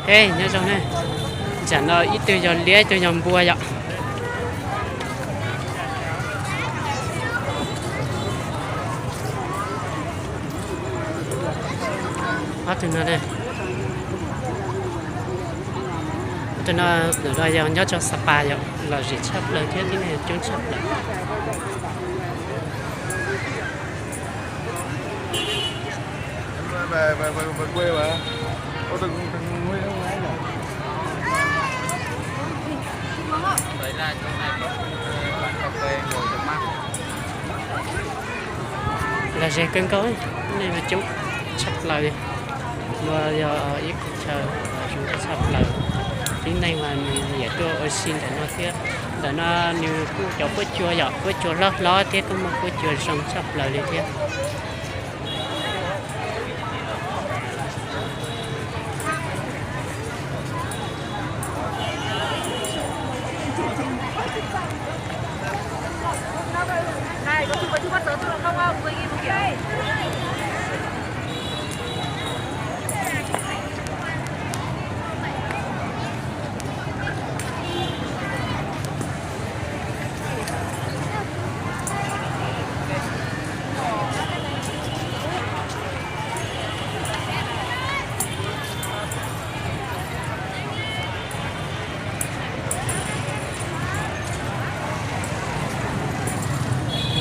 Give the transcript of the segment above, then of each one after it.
Ej, nyob zoo ne, tam no ib tug yog liab ib tug yog npua yom. Ob tug no, ob tug no ntawm no yog nyob rau Sapa yom, lom zem tshaj plaws thiab tib neeg coob tshaj plaws. Lom zem kawg nkaus, nej mas coob tshaj plaws li. No yog ib qhov chaw zoo nkauj tshaj plaws, tib neeg mas nws nyiam tuaj ua si ntawm no thiab. Ntawm no nws kuj cov huab cua yom, huab cua hlob hlob thiab kuj muaj huab cua zoo tshaj plaws li thiab.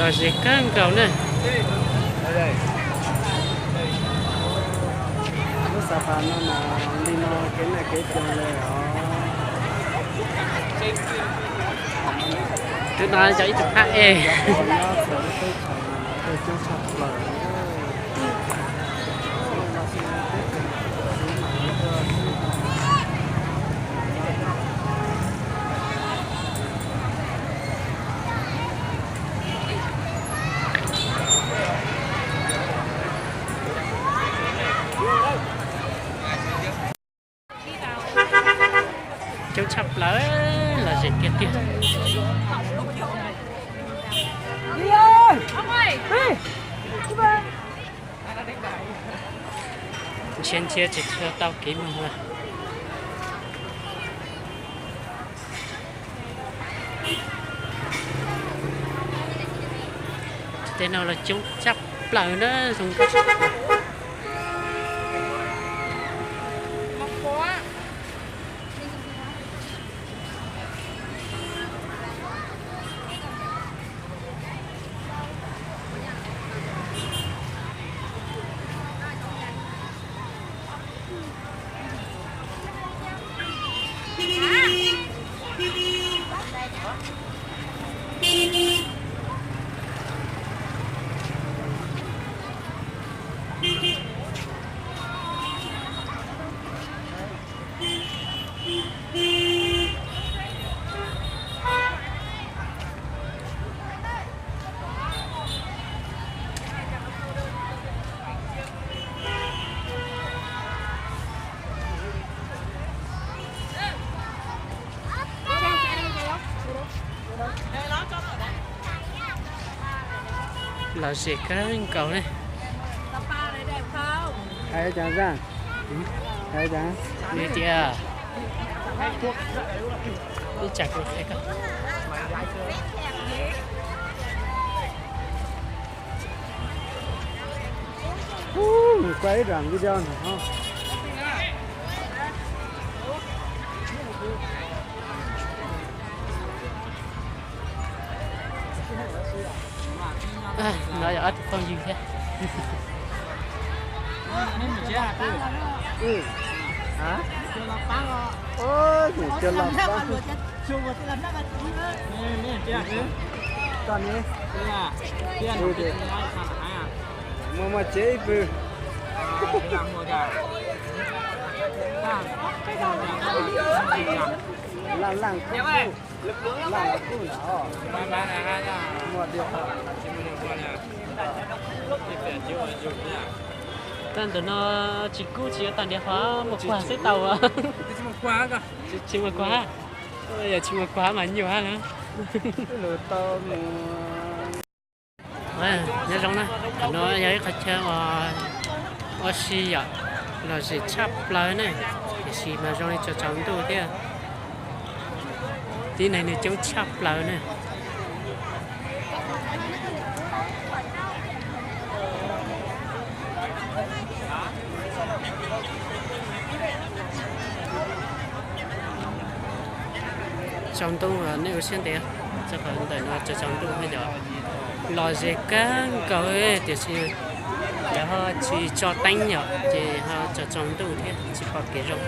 Lom zem kawg nkaus ne. Lub Xapas no mas li no kev noj kev coob li os. Tus no yog ib tug hab ej. Coob tshaj plaws, lom zem tiag tiag. Ntsia ntsia tsis tshua tau kev mus lawm. Tej no los coob tshaj plaws na, zoo nkauj tshaj plaws. Lom zem kawg nkaus ne. Hais tias, hais tias, ib tsam kuv qhia koj. Mus quay ib段video no. No yog ob tug phooj ywg thiab. Mus cov los pab. Muaj muaj tsev ib pwg. Laj laj kub kub, laj kub na os. Muaj diav. Tab ntawm no tsis kub tsis yuav tag diav qhov muaj kuag xwb tau. Tsis muaj kuag, yog tsis muaj kuag mas nyuaj lawm. Nyob zoo na, no yog ib qhov chaw ua si yom, lom zem tshaj plaws ne. Tab sis mas zoo li tsaus tsaus ntuj thiab. Tib neeg nws coob tshaj plaws ne. Tsaus ntuj nej ua siab ntev, txog qhov ntawm no tsaus tsaus ntuj thiab yom. Los ze kawg nkaus tiam sis lawv ho tsis tso teeb yom, ces ho tsaus tsaus ntuj thiab tsis pom kev zoo.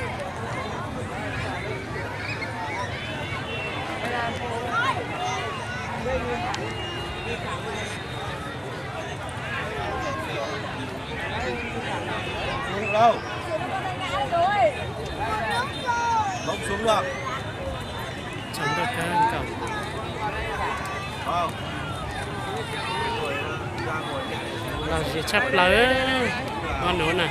Tsaus ntuj kawg nkaus. Los ze tshaj plaws, ob nuav na.